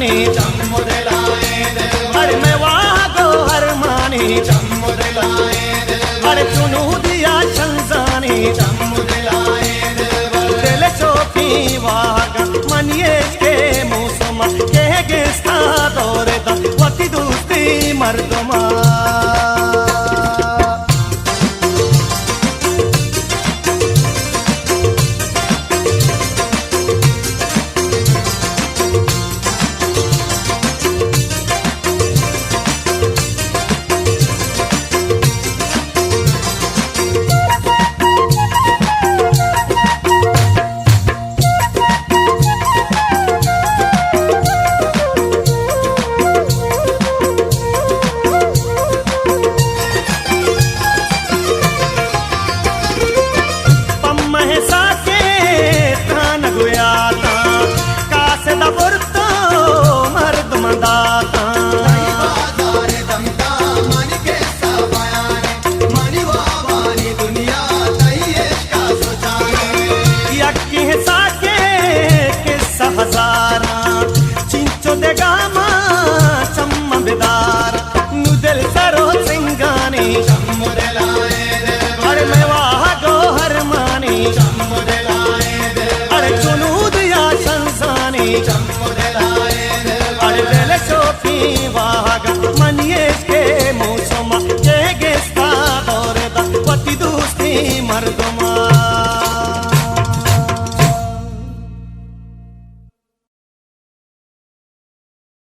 چم دلائیں دلبر۔ اڑ میں واہ گو ارمانی۔ چم دلائیں دلبر۔ اڑ چنو دیا شنزانی۔ چم دلائیں دلبر۔ دل چوکی واہ گا منی عشق موسم۔ کہ گستا دور دا وتی دوستی مردما۔ پمہ ساکے تان گویا تاں، کاسد برتو مردم داتاں۔ تئی بازار دمدا منی قصہ بیانے، منی وابانی دنیا تئی عشقا سوچانے۔ یکی ساکے قصہ ہزاراں، چنچو دگا